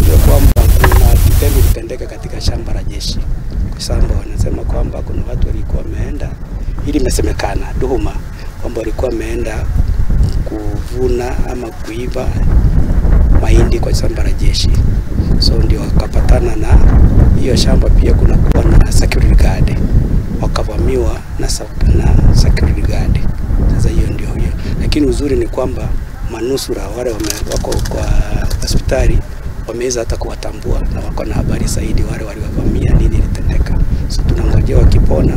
Tunajua kwamba kuna kitendo kilitendeka katika shamba la jeshi. Kwa sababu wanasema kwamba kuna watu walikuwa wameenda, ili imesemekana tuhuma kwamba walikuwa wameenda kuvuna ama kuiba mahindi kwa shamba la jeshi. So ndio wakapatana na hiyo shamba, pia kuna kuwa na security guard, wakavamiwa na security guard. Sasa hiyo ndio hiyo, lakini uzuri ni kwamba manusura wale wako kwa hospitali wameweza hata kuwatambua na wako na habari zaidi wale waliowavamia, nini ilitendeka. So tunangojea wakipona,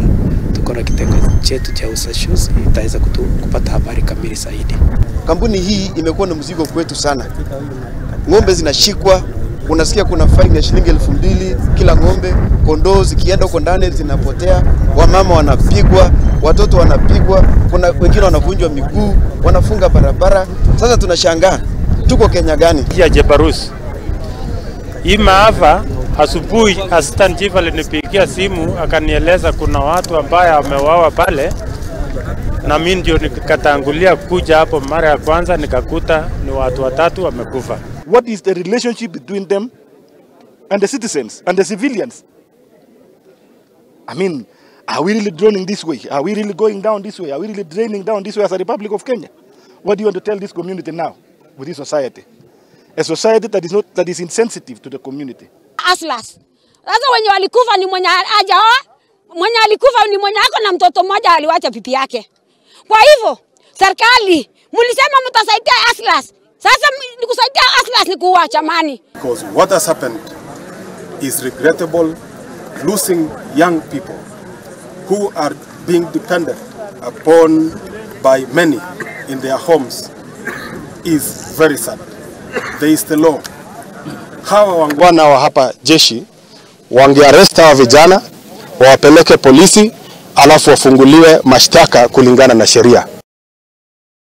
tuko na kitengo chetu cha ujasusi itaweza kupata habari kamili zaidi. Kampuni hii imekuwa ni mzigo kwetu sana. Ng'ombe zinashikwa, unasikia kuna faini ya shilingi 2000 kila ng'ombe. Kondoo zikienda huko ndani zinapotea, wamama wanapigwa, watoto wanapigwa, kuna wengine wanavunjwa miguu, wanafunga barabara. Sasa tunashangaa tuko Kenya gani? Ya Jebarus. Hii maafa asubuhi, assistant chief alinipigia simu akanieleza kuna watu ambaye wameuawa pale, na mimi ndio nikatangulia kuja hapo mara ya kwanza, nikakuta ni watu watatu wamekufa. What is the relationship between them and the citizens and the civilians? I mean, are we really drowning this way? Are we really going down this way? Are we really draining down this way as a Republic of Kenya? What do you want to tell this community now with this society? A society that is not, that is insensitive to the community. Hustlers. Sasa wenye walikufa ni mwenye hajaoa, mwenye alikufa ni mwenye ako na mtoto mmoja aliwacha bibi yake. Kwa hivyo serikali mlisema mtasaidia hustlers. Sasa ni kusaidia hustlers ni kuua jamani. Because what has happened is regrettable, losing young people who are being depended upon by many in their homes is very sad. There is the law. Hawa wangwana wa hapa jeshi wangearrest hawa vijana wawapeleke polisi, alafu wafunguliwe mashtaka kulingana na sheria.